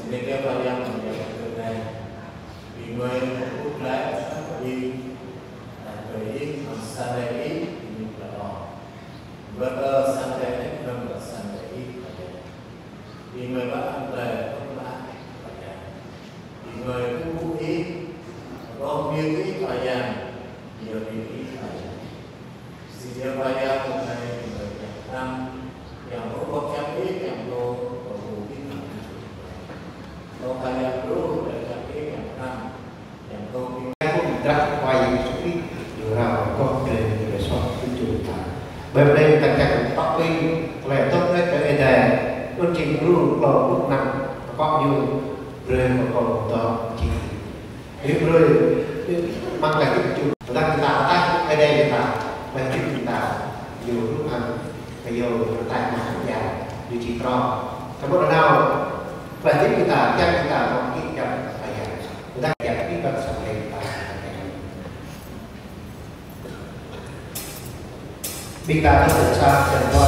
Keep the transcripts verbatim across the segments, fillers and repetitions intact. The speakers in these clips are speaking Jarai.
Anai kơ Khua Yang, Khua Yang kơ anai. Ƀing gơmơi mơ̆ng ƀuh glaĭ, ƀing, ah, kơ Ih, mơ̆ng Sunday Ih, ƀing gơmơi glaĭ ôh. Bơ kơ Sunday anai, kơnơ̆ng kơ Sunday Ih, Khua Yang. Ƀing gơmơi bă anăn tơlơi tŭ mă, Khua Yang. Ƀing gơmơi kơkuh Ih, rơkâo mơyang Ih, Khua Yang, yua ƀing Ih, Khua Yang. Sĭt yơh Khua Yang, mơ̆ng anai, ƀing gơmơi kiăng hrăm, kiăng rơkâo kiăng Ih, kiăng rơkâo, rơkâo Ih, kiăng Ih. Rơkâo Khua Yang, rơkâo kiăng Ih, kiăng hrăm. Yang kơ ƀing gơmơi kơkuh drah Khua Yang Yêsu Krist, ñu rao kơ kơkuh brơi, brơi soh kơ čô ta. Brơi brơi ta čang tŏk ƀing, tơlơi tŏk brơi kơ Ơi Adai, anŭn jing lu klâo pluh năm, kơ ñu brơi kơ kâo tŏ jing. Brơi brơi, mơ̆ng tơlơi hơdip čô, tơdang ta ataih Ơi Adai ta, tơlơi hơdip ta, ñu lu ăn, kơ yua ta mă ya, ñu či prŏng. Samơ̆ nanao, tơlơi hơdip ta, čang ta, mơ̆ng kĭ čang ta ya. Ƀing ta ƀing ta tơl sa čang dua,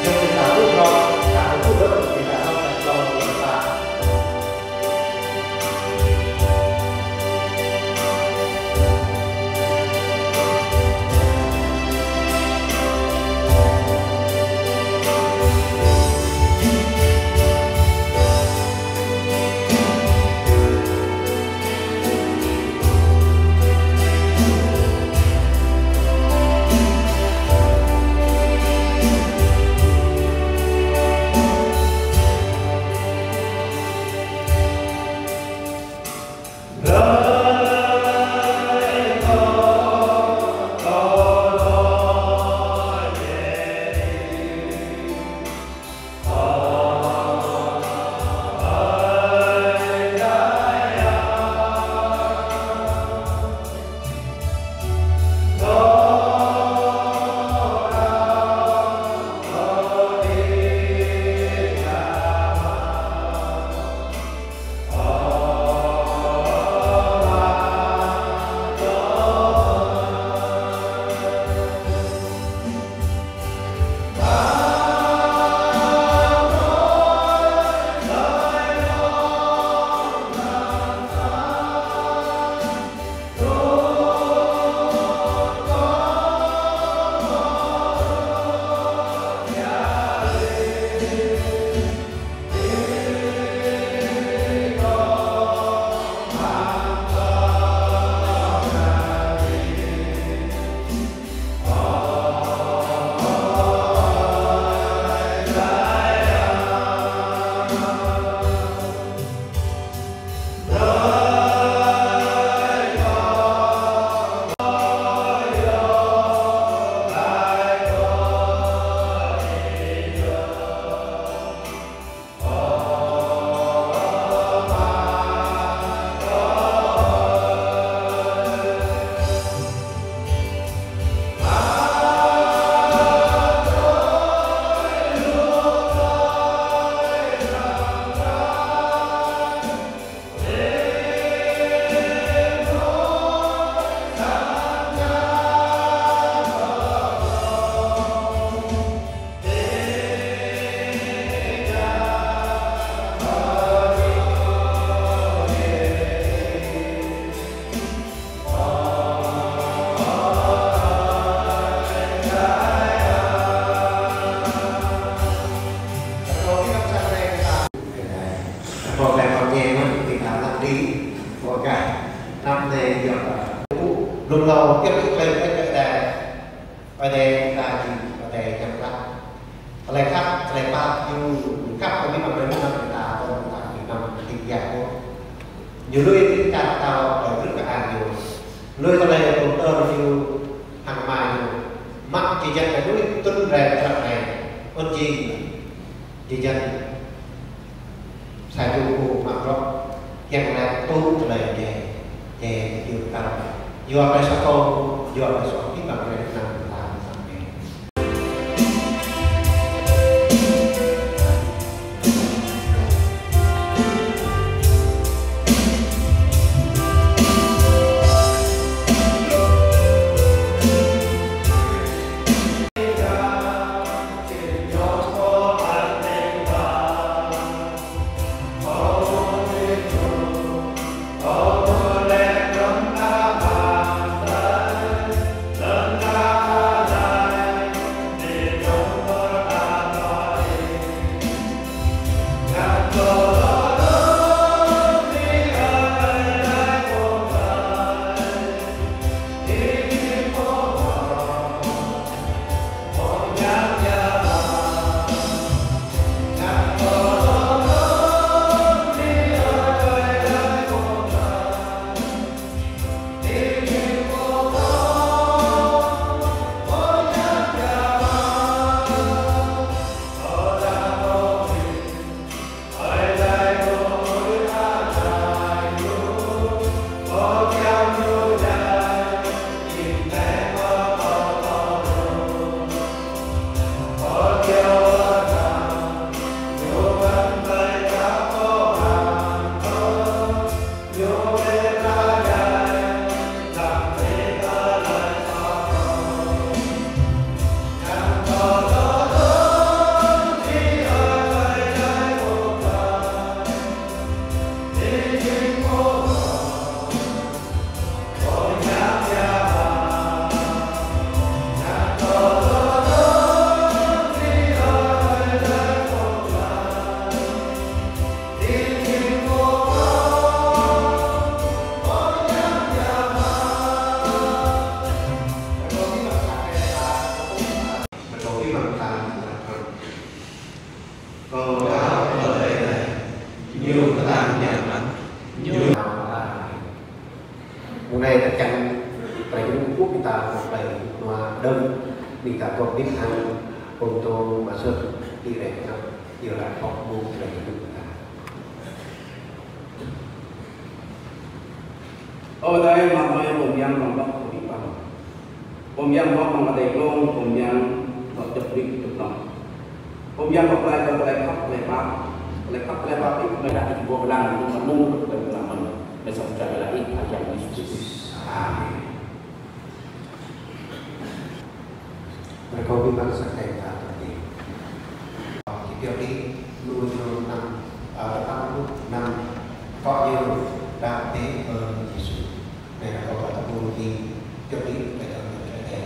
yua ƀing ta ƀuh rŏ, ta ƀuh rŏ, ƀing ta tŏ čang dua, ƀing ta. Kâo kơ kâo ñe mơ̆n, ƀing ta lăng đi, kâo kơ năm anai yua kơ, lu hlâo kiăng tơlơi kơ ta, Ơi Adai ta jing Ơi Adai čang klă. Tơlơi khăp, tơlơi pap, ñu khăp kơ ƀing mơnuih ta, kơ ƀing ta, ƀing ta, ƀing ta, ƀing ta. Ñu lui ƀing ta, ta, ta, ƀing ta, ñu. Lui tơlơi kơ tơl ñu, hăng mă ñu. Mă či jing kơ lui tŭn rai tơlơi anai. Ôn jing. Či jing. Sa čô pô mă bruă, kiăng laĭ tŭ tơlơi Ơi Adai, Ơi Adai či kar. Yua kơ sa kâo, yua kơ sa kâo, ƀing ta kơ anăn ta sampai. Kâo đaŏ tơlơi anai, ñu pơtăn biă mă, ñu. Mơ̆ng anai tơčăng, tơlơi Trung Quốc ƀing ta, tơlơi Hoa Đông ƀing ta, kâo ƀuh hăng pơtô mă sut đi rĕ, yua lah pŏk ƀu tơlơi Trung Quốc ƀing ta. Ơ Adai, mă mơi pơmyang mơ̆ng ƀô̆ kơ ƀing păng. Pơmyang mơ̆ng adai glông, pơmyang mơ̆ng čơp ƀing čơp nong. Pơmyang mơ̆ng tơlơi, tơlơi khăp, tơlơi pap. Tơlơi khăp, tơlơi pap, ih mơi đaŏ ƀu lăng, mơ̆ng anŭn, tơlơi lăng mơ̆n. Mơi sŏk čar lăi ih, ayang Yêsu Kristus. Amen. Rơkâo ƀing ƀăng sat kơ ta tơlơi. Kơ pioh đĭ, lu ñu năm, a, tơpăn lu năm, kơ ñu đaŏ tui ơn Yêsu. Anai rơkâo ta tơpăn đĭ, pioh đĭ, kơ tơlơi tơlơi.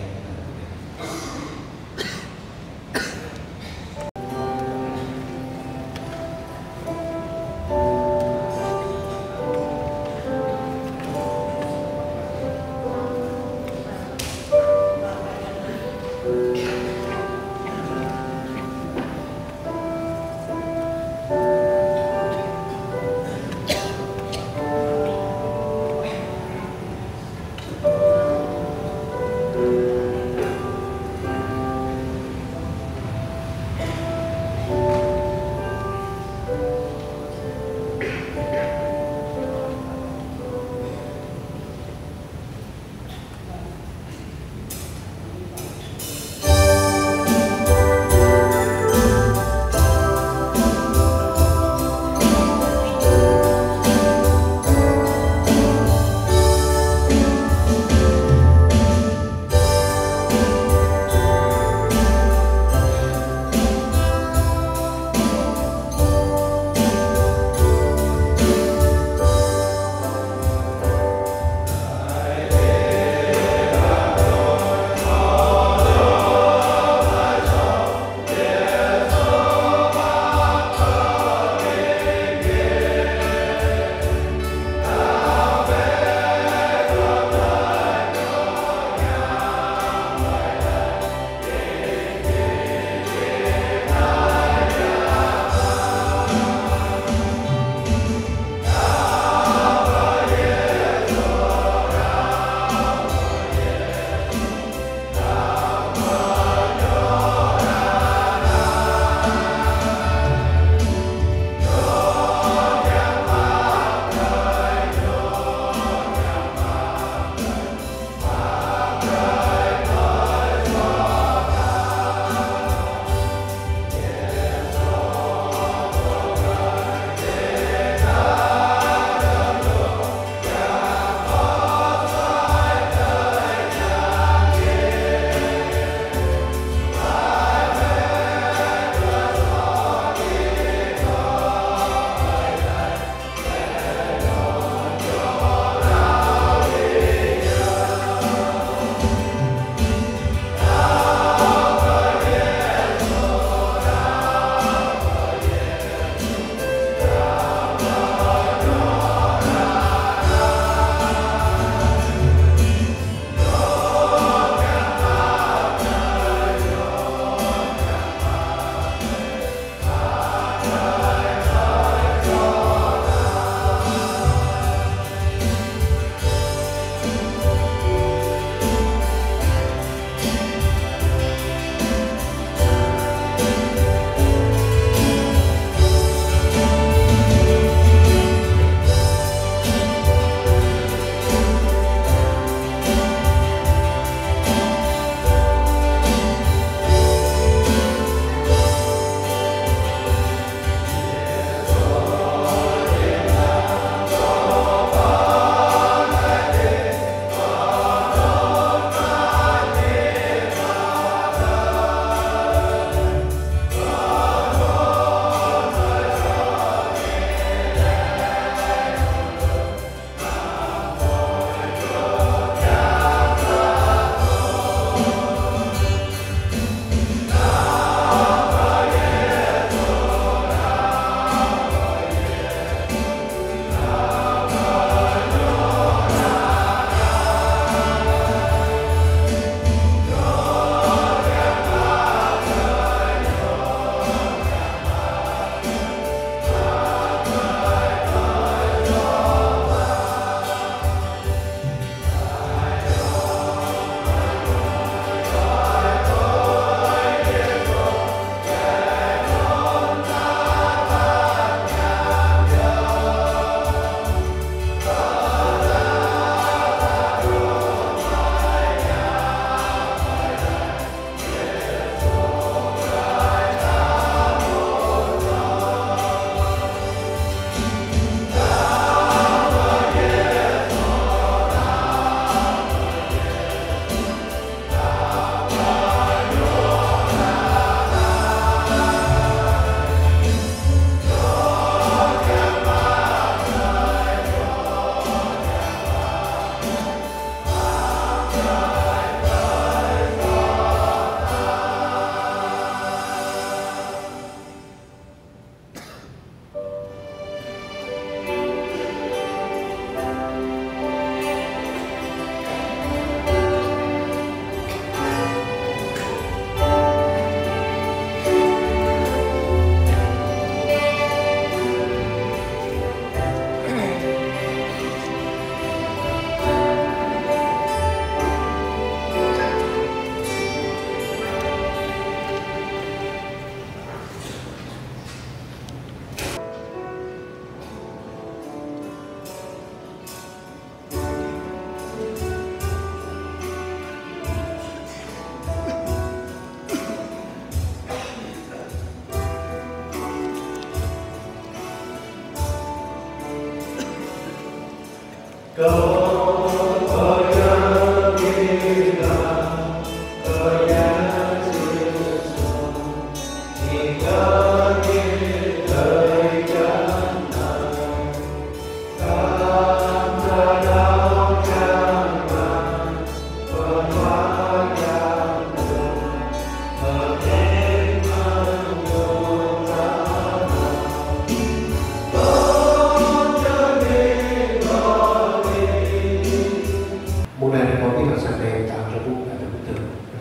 Mông anai kâo ƀuh lăng sang anai čang čô ƀuh, kơ ƀuh tơ̆,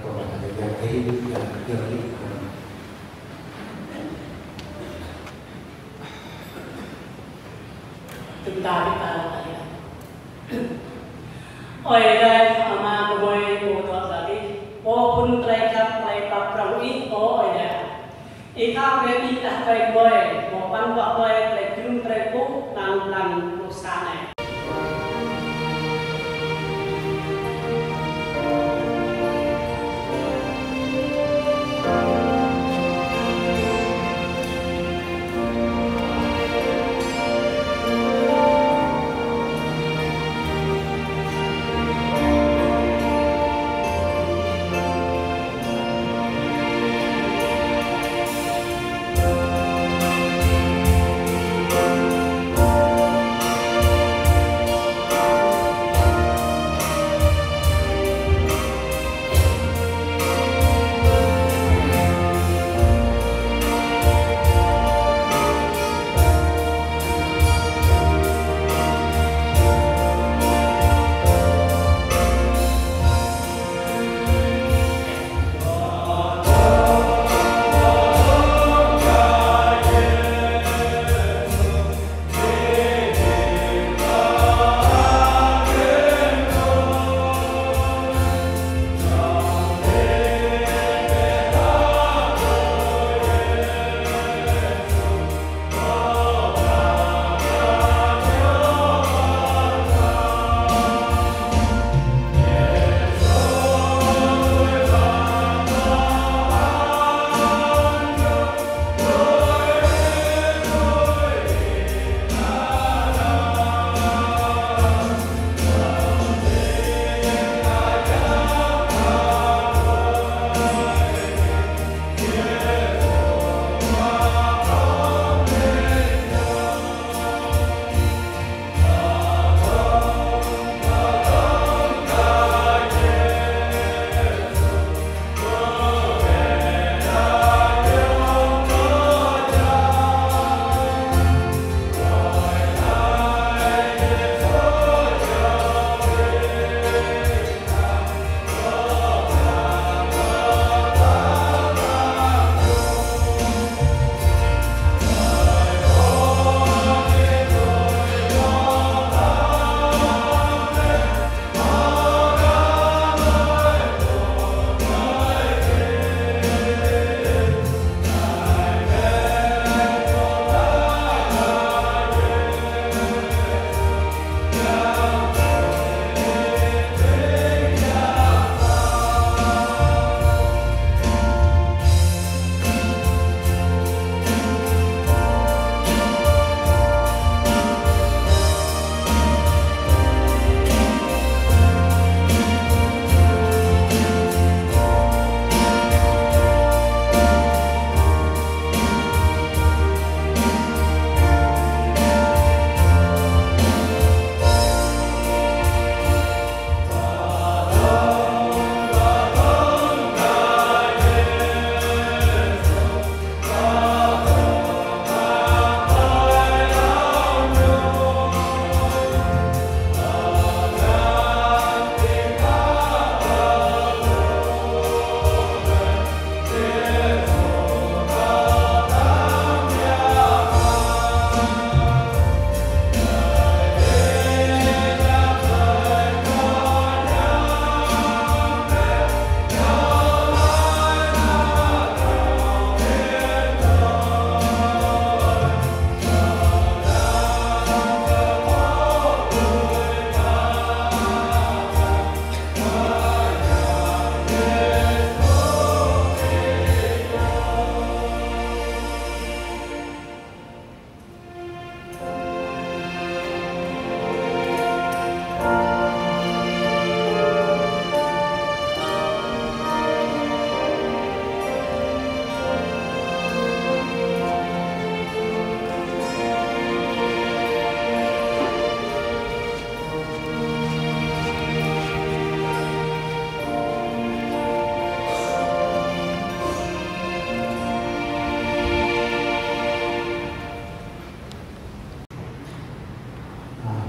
kơ ƀuh tơ̆, kơ ƀuh tơ̆. Ơ Adai, Ama gơmơi, Pô dŏ dơ̆ng adih, Pô phŭn tơlơi khăp tơlơi pap prong Ih, Ơ Adai. Ih khăp brơi ƀing ta tơlơi gơmơi, Pô păn pơ̆k tơlơi, tơlơi jum tơlơi kơkuh, lăng lăng lu sa anai.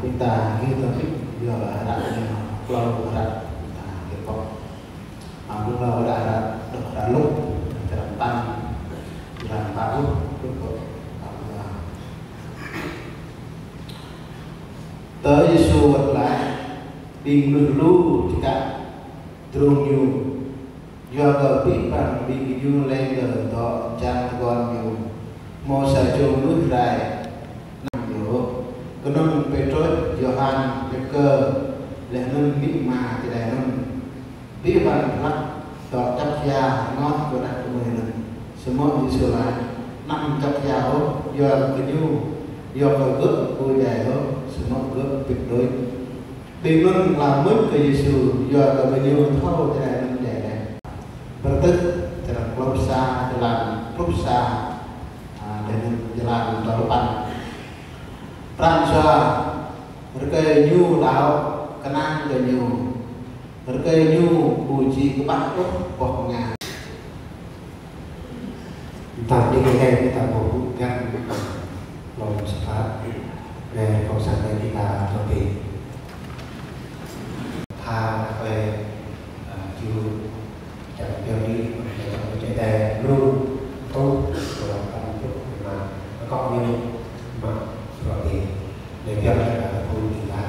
Ƀing ta gir tơlơi yua hră ñu, klâo hră ƀing ta gir pŏk. Ƀing ta hră, đŏk hră Luk, črăn păn, črăn pă pluh, pluh pă, pă pluh dua. Tơ Yêsu wơ̆t glaĭ, ƀing mơnuih lu čơkă drung ñu. Yua kơ abih bang ƀing gơñu leng kơ dŏ jang tơguan ñu. Hmâo sa čô mơnuih rai anăn ñu, kơnơ̆ng Pêtrôs, Yôhan, Yakơ, laih anŭn amĭ ama čơđai anŭn. Abih bang hlăk dŏ čŏk hia rơngot kơ ană kơmơi anŭn. Samơ̆ Yêsu laĭ: Anăm čŏk hia ôh, yua kơ gơñu, yua kơ gơ̆ ƀu djai ôh, samơ̆ gơ̆ pĭt đôč. Ƀing anŭn lăng mŭt kơ Yêsu, yua kơ gơñu thâo tơlơi anŭn djai laih. Bơrơtuh, črăn klâo pluh sa, jơlan pluh sa, a, laih anŭn jơlan dua pluh păn. Pran jua, rơkơi ñu đaŏ, kơnang kơ ñu, rơkơi ñu ƀu či kơƀah ôh boh mơnga. Tam đi cái này, người ta cũng gắn lòng sự phát để cộng sản này, người ta có thể tha về, à, chịu chẳng tiêu đi, để trong cái chế tài luôn tốt của tâm thức mà nó có như mà có thể để cho là không bị là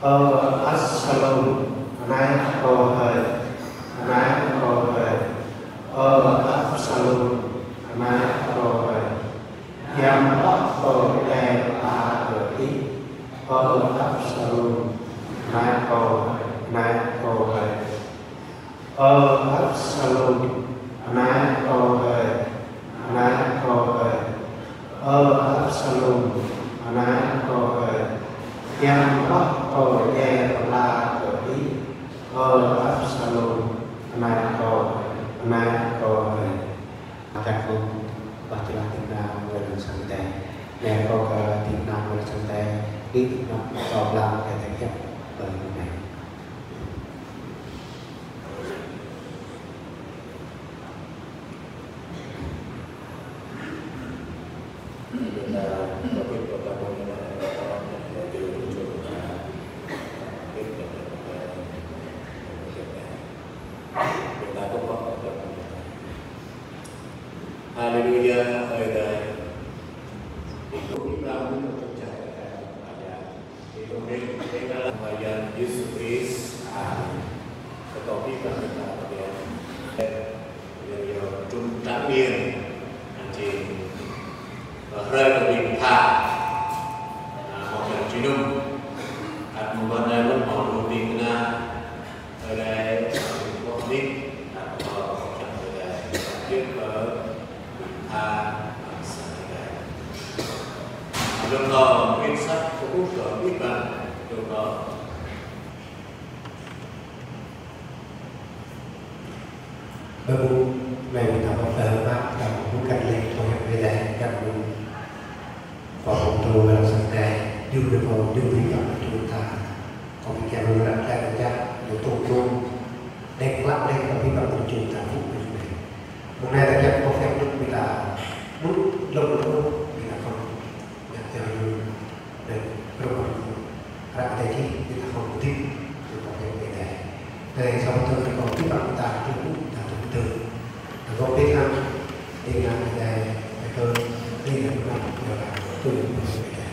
Ơ Absalôm, anai kâo hơi, anai kâo hơi. Ơ Absalôm, anai kâo hơi. Hiam ôh kâo djai pla kơ ih, ơ Absalôm, anai kâo hơi, anai kâo hơi. Ơ Absalôm, anai kâo hơi, anai kâo hơi. Ơ Absalôm, anai kâo hơi. Hiam ôh kâo djai pla kơ ih, ơ Absalôm, anai kâo hơi, anai kâo hơi. Čang kơ ƀing ta dơ̆ng nao wai lăng sang Ơi Adai. Anai kâo kơ dơ̆ng nao wai lăng sang Ơi Adai, dơ̆ng nao kơ ƀing ta dơ̆ng nao. Haleluya, Ơi Adai. Ih dŏ ƀơi lŏn tơnah, Ih dŏ ƀơi lŏn tơnah, Khua Yang Yêsu Krist. Amen. Kâo ƀuh ƀing ta ƀơi anai, yua kơ trung tá Miên, anŭn či, ơ, hrơi kơ ƀing ta, a, hmâo čang jơnum, ăt mơ̆ng anai mơ̆n hmâo lu ƀing kơna, Ơi Adai, ƀing ta ƀuh nik, ta ƀuh čang Ơi Adai, ta ƀuh kơ ƀing ta, a, sang Ơi Adai. Lơ̆m anŭn, quyển sách kâo ƀuh kơ ƀing ta, lơ̆m anŭn. Ƀơi mông anai ƀing ta ƀuh lĕ mă, ta ƀuh găn lĕ, ƀuh Ơi Adai, găn mông. Pô pơtô wai lăng sang Ơi Adai, yua kơ pô yua kơ ƀing ta, kâo ƀu kiăng ră anai kơ ƀing ta, yua tông tông, đek lăp đek kơ ƀing ta pơjing ta phŭ ƀơi anai. Mông anai ta kiăng pơhiăp đôč ƀing ta, mŭt lŏm lŏm ƀing ta khŏm, ñăp čar yua, đek rơmang. Ră anai čih, ƀing ta khŏm hơdip, kơ pơhiăp Ơi Adai. Tơlơi sa pơtô kơ ƀing ta, ƀing ta hơdip, ta hơdip tơl. Ta gŏp ƀing ta, ƀing ta Ơi Adai, ta kơ, ƀing ta pơhiăp Ơi Adai, tui ƀing Ơi Adai.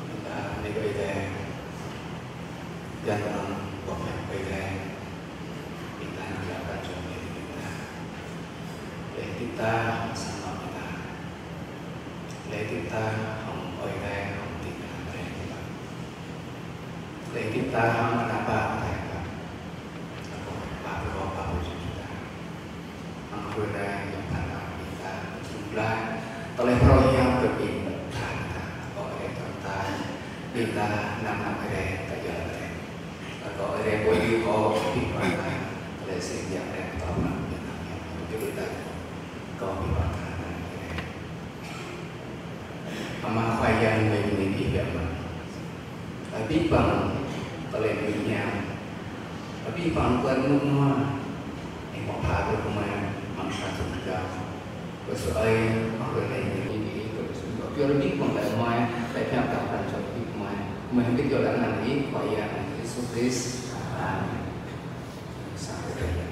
Ƀing ta hơdip Ơi Adai, jăn rơmang pơhiăp Ơi Adai. Ƀing ta hơdip ta čang ƀing ta. Lĕ ƀing ta hăng sang anŏ ƀing ta. Lĕ ƀing ta hăng Ơi Adai hăng ƀing ta lĕ ƀing ta. Lĕ ƀing ta hăng ană bă ƀing ta. Ană bă ƀing ta. Hăng Ơi Adai yua kơ ƀing ta jum pla. Tơlơi phrâo hiam kơ ƀing ta. Ơ Ơi Adai tơm ta. Ƀing ta anăm anăm Ơi Adai ta yua Ơi Adai. Kâo Ơi Adai ƀuh ƀing kâo ƀing ƀing ta, tơlơi sĭt biă Ơi Adai pơtô mă ƀing ta, ƀing ta, kâo ƀing ƀing ta, Ama Khua Yang, mơi bơni ƀing ƀing mơ̆n. Ơ ƀing ƀing, tơlơi mơñam, ơ ƀing ƀing, kuan mŭt mơ̆n, ih mơ̆ pha kơ kơmơi, mơ̆ng sa sum kơjăp. Kơ sơai, mă kơ anai ñu đi, kơ sơai, kơ pioh đi, kơ mơi, kơ pioh ta pran jua đi, kơ mơi, kơ mơi hơbĭt yua lăng anăn Ih, Khua Yang Yêsu Krist. Amen. Sa kơ Ơi Adai.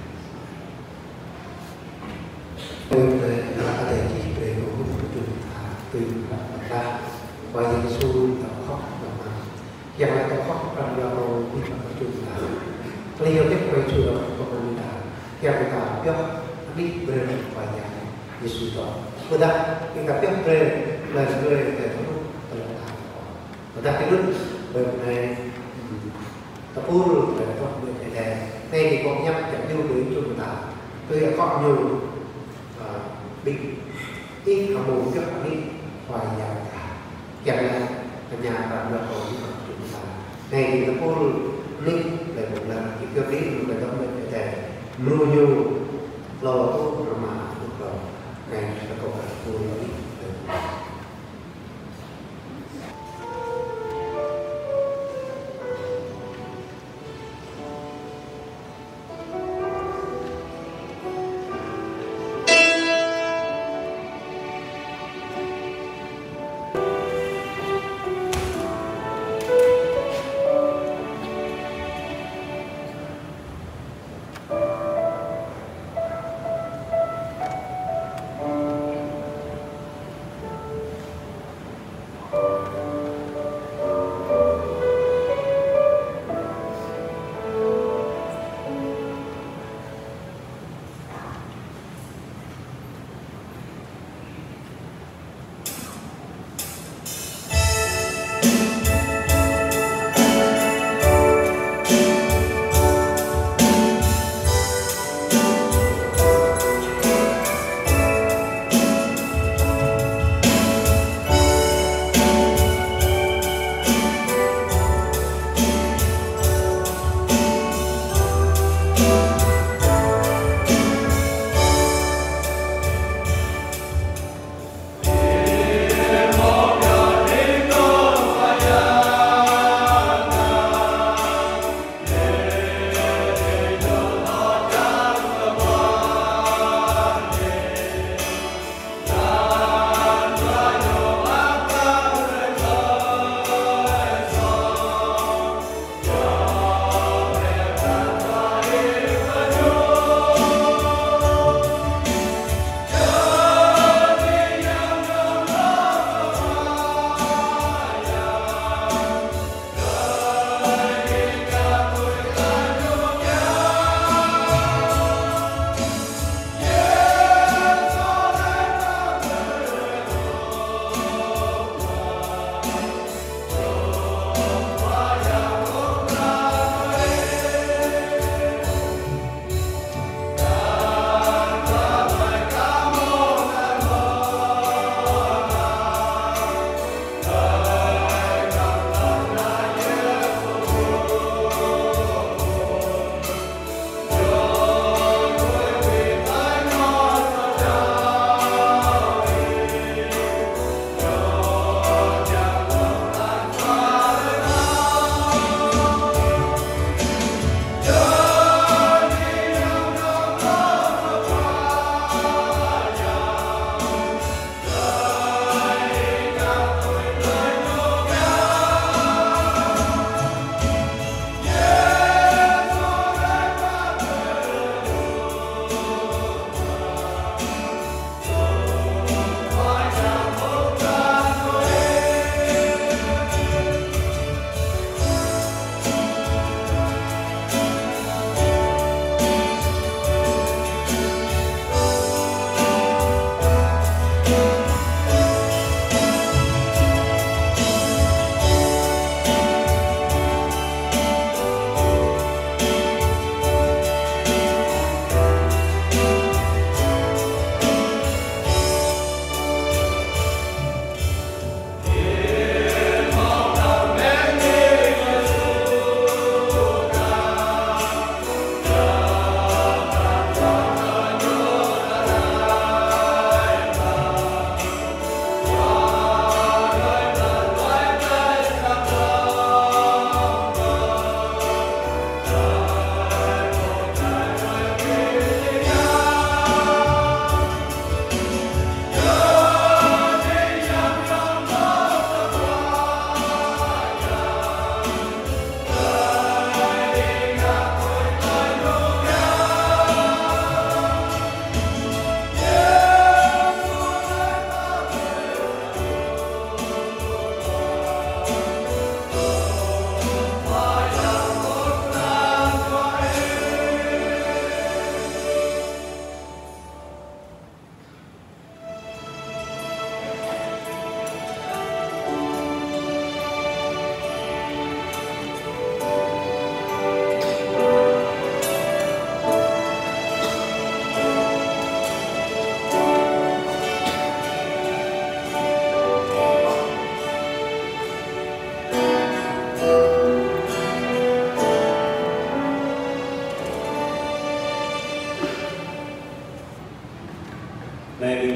Ơ Ơi Adai, kơ Ơi Adai, kơ Ơi Adai, kơ Ơi Adai, Khua Yang Yêsu, ta khŏm, ta mă. Yang laĭ tơlơi khŏm pran jua kơ ƀing ta pơjing ta. Tơlơi yua kơ Khua Yang Yêsu ta khŏm pơjing ta. Yang ta pioh anih brơi Khua Yang Yêsu ta. Ƀôdah, yang ta pioh brơi, brơi, brơi, brơi, brơi, ƀôdah tơlơi ta. Ƀôdah tơlơi, brơi, brơi, hmm, ta pul, brơi, brơi, brơi, brơi. Anai ñu kơ ñăp, ñăp ñu brơi jum ta. Tơlơi khŏm ñu, Ơ, ƀing ih hơmâo pioh anih Khua Yang ta. Kiăng laĭ, tơña ta ƀơi kơ ƀing ta. Anai ƀing ta pul anih, ƀơi ƀơi lăng, ih pioh anih, ƀơi dŏ ƀơi ta. Mrô ñu, hlâo ƀơi rơma, ƀơi hlâo. Anai ƀing ta pul anih, ƀơi ƀơi lăng.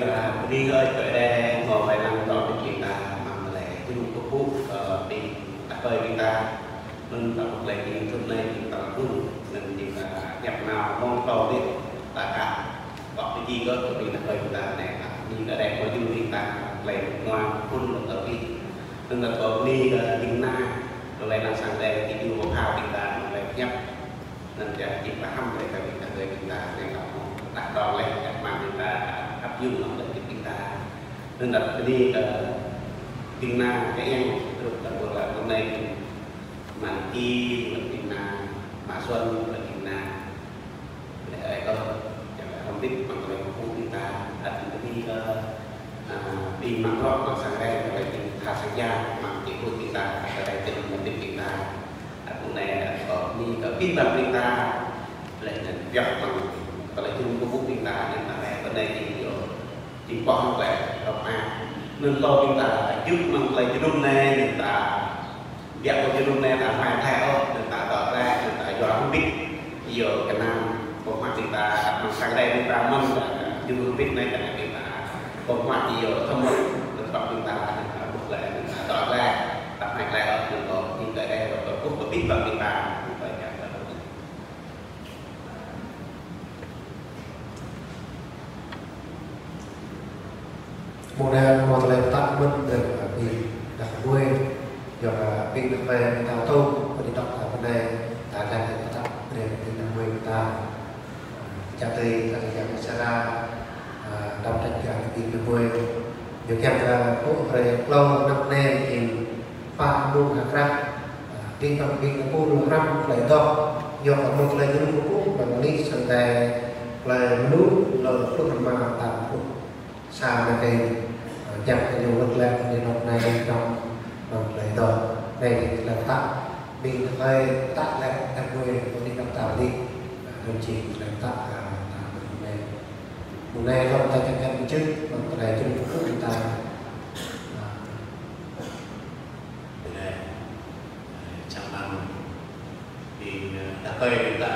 Bơni kơ Ơi Adai hmâo wai lăng dŏ ƀing ta amăng tơlơi jơnum kơkuh kơ ƀing ta, kơ ƀing ta. Anŭn ta ƀuh tơlơi jing thŭn anai ƀing ta rŭng, anŭn ƀing ta ñăp nao mơ̆ng tơlơi ta ka. Kơ ƀing ta kơ ƀing ta kơ ƀing ta anai, bơni kơ Ơi Adai hmâo jơnum ƀing ta, tơlơi mơnuă phŭn lŏ tơlơi. Anŭn ta bơni kơ ƀing ta, tơlơi lăng sang Ơi Adai, ƀing ta pơpha ƀing ta, tơlơi ñăp. Anŭn yơh, jing pơhăm brơi kơ ƀing ta, brơi ƀing ta, brơi ta mơ̆ng ta đŏng lĕ, čang mơ̆ng ƀing ta áp dụng lŏm tơlơi ƀing ta. Anŭn ta bơni kơ ƀing ta kơ yang truh ta ƀuh lĕ mơ̆ng anai, mơ̆ng ki, mơ̆ng ƀing ta, mă Xuân, mơ̆ng ƀing ta. Lĕ ơi kơ, čang lĕ hơmbĭt mơ̆ng tơlơi kơkuh ƀing ta, ăt bơni kơ, a, ƀing mă bruă mơ̆ng sang Ơi Adai, tơlơi ƀing tha sang Ơi Adai, mơ̆ng kơkuh ƀing ta, tơlơi ƀing mơ̆ng ƀing ta. Ăt anai, ăt kơ bơni kơ ƀing ƀing ta, lĕ anŭn pioh mơ̆ng tơlơi jơnum kơkuh ƀing ta, ƀing ta lĕ bơnai ƀing yơh. Jing pơhơ̆ng tơlơi rơp mă. Anŭn tơlơi ƀing ta jơ̆ mơ̆ng tơlơi jơnum anai, ƀing ta biă kơ jơnum anai ta hmâo thâo ôh, ƀing ta dŏ glaĭ, ƀing ta yua hơmbĭt. Yua kơ anŭn, pơmă ƀing ta, mơ̆ng sang Ơi Adai ƀing ta mơ̆n, jơnum hơmbĭt anai ta ƀing ta. Pơmă yua thơmơ̆t, tơpă ƀing ta, ƀuh glaĭ, ƀing ta dŏ glaĭ, ta hmâo glaĭ ôh, anŭn kơ ƀing ta dŏ, kơ ƀuh kơ ƀing ƀing ta, ƀing ta dŏ glaĭ. Mơ̆ng anai hmâo tơlơi pơtă mơ̆n brơi kơ ƀing đah kơmơi, yua kơ ƀing đah kơmơi ta tŭ, pơđĭ dŏ ta pơ anai, ta lăng pơtă brơi kơ ƀing đah kơmơi ta. Čang tui ta lăng Sara, a, đăm trăk kơ ƀing đah kơmơi. Yua kiăng kơ ƀuh brơi klâo năm anai jing pă mông hơkrah, a, ƀing ta ƀing ta pul hrăm tơlơi dŏ, yua kơ mông tơlơi jơnum kơkuh, ƀing ta lĕ sang Ơi Adai tơlơi mơnŭ lơ pluh rơma tam pluh sa anai kơ, a, čang kơ ñu wơ̆t lĕ anai dŏ anai dŏ, mơ̆ng tơlơi dŏ, anai tơlơi pơtă, ƀing ta hơi pơtă lĕ đah kơmơi, anai dŏ ta lĕ, a, anŭn jing tơlơi pơtă, a, ta mơ̆ng anai. Mơ̆ng anai lŏm ta čang kơ mơčưh, mơ̆ng tơlơi jơnum kơkuh ta, a, Ơ, čang mơ̆ng ƀing, ơ, đah kơmơi ƀing ta,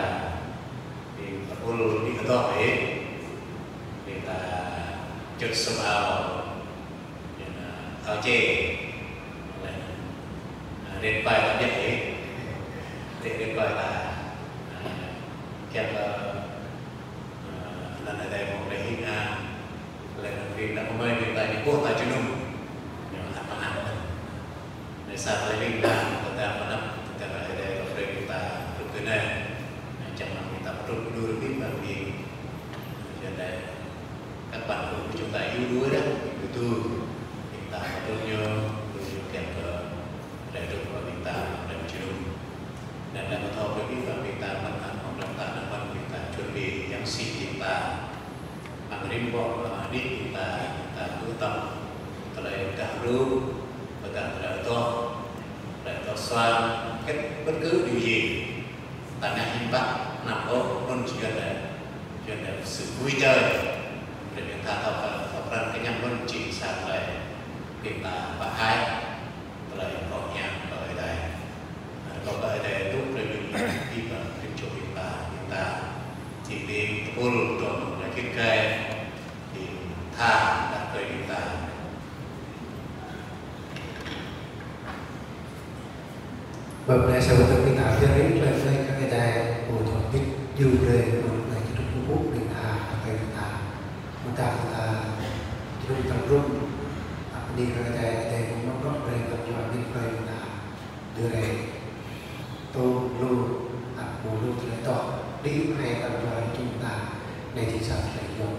ƀing ta pul ƀing ta dŏ ih, ƀing ta čut sum ao, ƀing, ơ, ao čê, lĕ, ơ, rin pai ta biă ih, rin, rin pai ta, ơ, kiăng kơ, ơ, anăn Ơi Adai mơ̆ng lĕ hing ang, lĕ anăn ƀing đah kơmơi ƀing ta ñu ƀuh ta jơnum, ñu ăt mơak. Anai sa tơlơi ƀing ta, ta pơanăp, ta Ơi Adai kơ brơi ƀing ta truh tui anai. Anai čang mơ̆ng ƀing ta pơtrŭt kơ đur ƀing ta ƀing. Yua anai, các bạn cũng chúng ta yếu đuối đó, ƀing ta pơtrŭt ñu, đuaĭ ñu kiăng kơ Ơi Adai dŏ pơ ƀing ta, ƀing ta jơnum. Anŭn ta pơthâo brơi ƀing ta, ƀing ta mơ̆n hăng mơ̆ng ta, anŭn mơ̆n ƀing ta chuẩn bị yang sĭ ƀing ta. Hăng rĭm ƀô̆, ơ, anai ƀing ta, ƀing ta ƀu tăm tơlơi pơdah rup, pơdah tơlơi adoh, tơlơi adoh suang, kết bất cứ điều gì. Ta ngă hiư̆m pă, anăm ôh, anŭn yua anai, yua anai sự vui chơi. Brơi ƀing ta thâo kơ, thâo krăn kơ ñu anŭn jing sa tơlơi ƀing ta pơhaih. Tơlơi pơhiăp kơ Ơi Adai. Rơkâo kơ Ơi Adai tŭ brơi ƀing ta, ƀing ta, ƀing čô ƀing ta, ƀing ta. Či ƀing tơpul dŏ mơ̆ng tơlơi git gai, ƀing tha đah kơmơi ƀing ta. Bơnai sa wơ̆t ƀing ta pơyơr rai tơlơi kơ Ơi Adai, pô dŏ hơbĭt, yua brơi mơ̆ng tơlơi jơnum kơkuh ƀing ta, đah kơmơi ƀing ta. Mơ̆ng ta, ta jơnum tơlơi rŭng, ta bơni kơ Ơi Adai, Ơi Adai mơ̆ng mơ̆ng brơi kơ jua ƀing ta. Dơ̆ng rai, tơl lu, ăt mơ̆ng lu tơlơi dŏ, đĭ hai tơlơi dŏ hrơi jum ta, anai jing sa tơlơi yôm.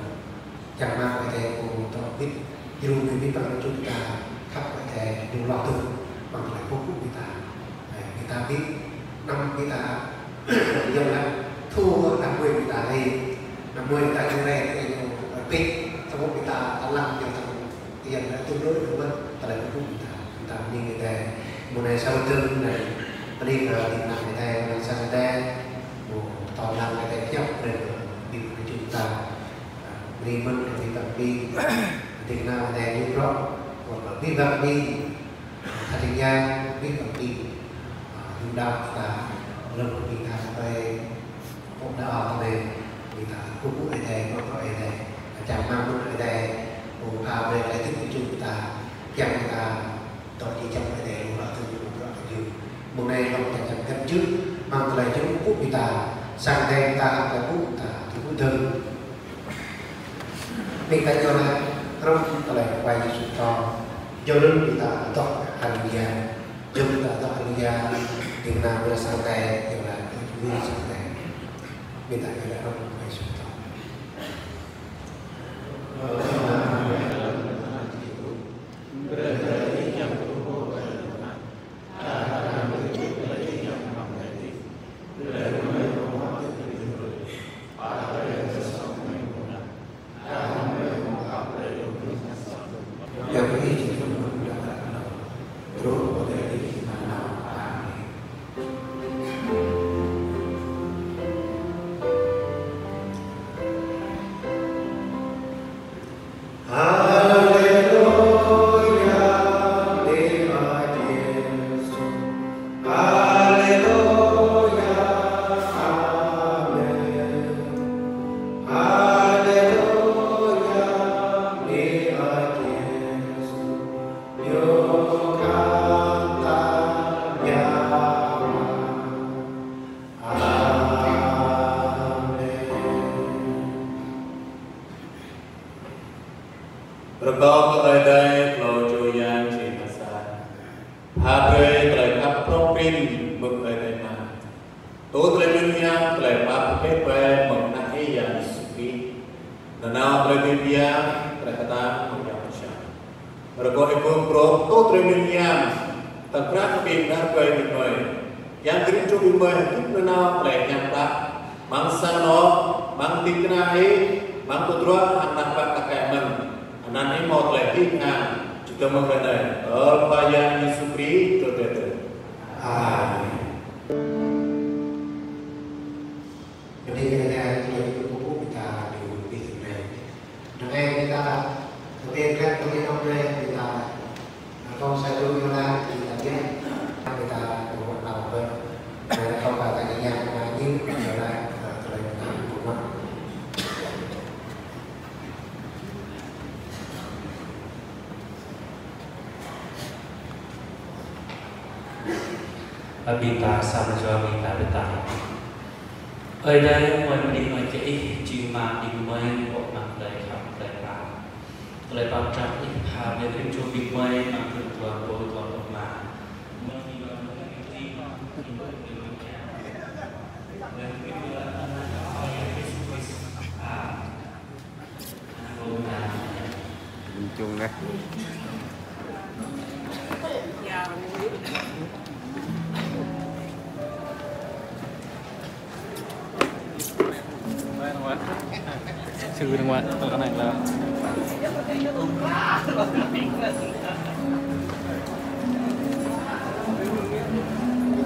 Čang mơ̆ng Ơi Adai pô dŏ hơbĭt, jơnum ƀing ƀing păng jum ta, khăp Ơi Adai, ñu lŏ tŭ, mơ̆ng tơlơi kơkuh ƀing ta. Ơ, ƀing ta ƀĭ, anăm ƀing ta, yôm lăng, thu đah kơmơi ƀing ta rai, đah kơmơi ƀing ta dơ̆ng rai, ơ, ñu, ơ, ƀĭ, samơ̆ ƀing ta, ta lăng, ñu ta Yua anŭn tŭ đôč mơ̆n tơlơi kơkuh ƀing ta. Ƀing ta bơni Ơi Adai. Mơ̆ng anai sa wơ̆t dơ̆ng anai, bơni kơ ƀing ta Ơi Adai, ƀing ta sang Ơi Adai. Mơ̆ng tơlơi Ơi Adai pơhiăp brơi kơ ƀing ta jum ta. Bơni mơ̆n kơ ƀing ta ƀing. Ƀing ta Ơi Adai ñu brŏ. Kơ ƀing ta ƀing. Tha ƀing yang, ƀing ta ƀing. Yua dah ta lơ̆m ƀing ta ƀai Pô đa ơ, ta ƀai, ƀing ta kơkuh Ơi Adai, kơkuh Ơi Adai. Čang mơ̆ng Ơi Adai, Sang Ơi Adai ta, ta ƀuh, ta ƀuh dơ̆ng. Ƀing ta djru laĭ hrŏm tơlơi Khua Yang Yêsu pơtô. Djru laĭ ƀing ta adoh Haleluya. Djru ƀing ta adoh Haleluya. Ding kơna ƀơi Sang Ơi Adai, djru laĭ ƀing Sang Ơi Adai. Ƀing ta djru laĭ hrŏm Khua Yang Yêsu pơtô. Haleluya, Tuhan Yesus. Haleluya, amin. Haleluya, Tuhan Yesus. Ñu kơtang biă mă. Amin. Rơkâo kơ Ơi Adai, Khua Yang či mơsa. Pha brơi tơlơi khăp prŏng prin mơ̆ng Ơi Adai Ama. Tui tơlơi mơyang hiam, tơlơi pap pơpĕt ƀai mơ̆ng Ană Ih Yang Yêsu Krist. Nanao tơlơi dưi biă, tơlơi kơtang mơ̆ng Yang Bơngăt. Rơkâo Ih pơpŭ brơi tui tơlơi mơyang hiam, tơkrah kơ ƀing nao ƀơi ƀing mơi. Yang kơrin čô ƀing mơi hơdip nanao tơlơi hiam klă. Amăng sang anŏ, amăng ding kơna Ih, amăng tơdruă hăng ană bă tơkai mơ̆n. Anăn Ih hmâo tơlơi hing hăng, čơdơ̆ng mơ̆ng ră anai. Ơ Khua Yang Yêsu Krist, truh tơdơi. Amin. Bơni kơ Ơi Adai, tơlơi pơpŭ ƀing ta dŏ ƀơi tơlơi. Anai ƀing ta, tơlơi pơpŭ ƀing ta, rơkâo sa čô ñu laĭ ƀing ta biă, ƀing ta dŏ ƀơi anăp ƀơi. Anai rơkâo ƀing ta ñu laĭ, ñu laĭ, tơlơi pơpŭ ƀing ta. Ơ ƀing ta, sa mơjua ƀing ta pơtă. Ơi Adai, mơ̆n ƀing ơi kơ Ih, jing mă ƀing mơi pŏk mă tơlơi khăp tơlơi pap. Tơlơi pap trap Ih pha brơi kơ čô ƀing mơi mă tơlơi tuan pô tuan pô mă. Mơ̆n ƀing ơi kơ Ih, jing mă ƀing mơi pŏk mă tơlơi khăp tơlơi pap. Nhìn chung đấy. Sư ra ngoài, tôi có này là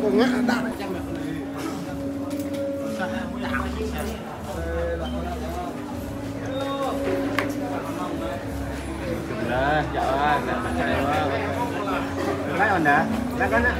tôi ngã đạp. Lah, jauh lah, nak makan apa? Nak mana? Nak mana?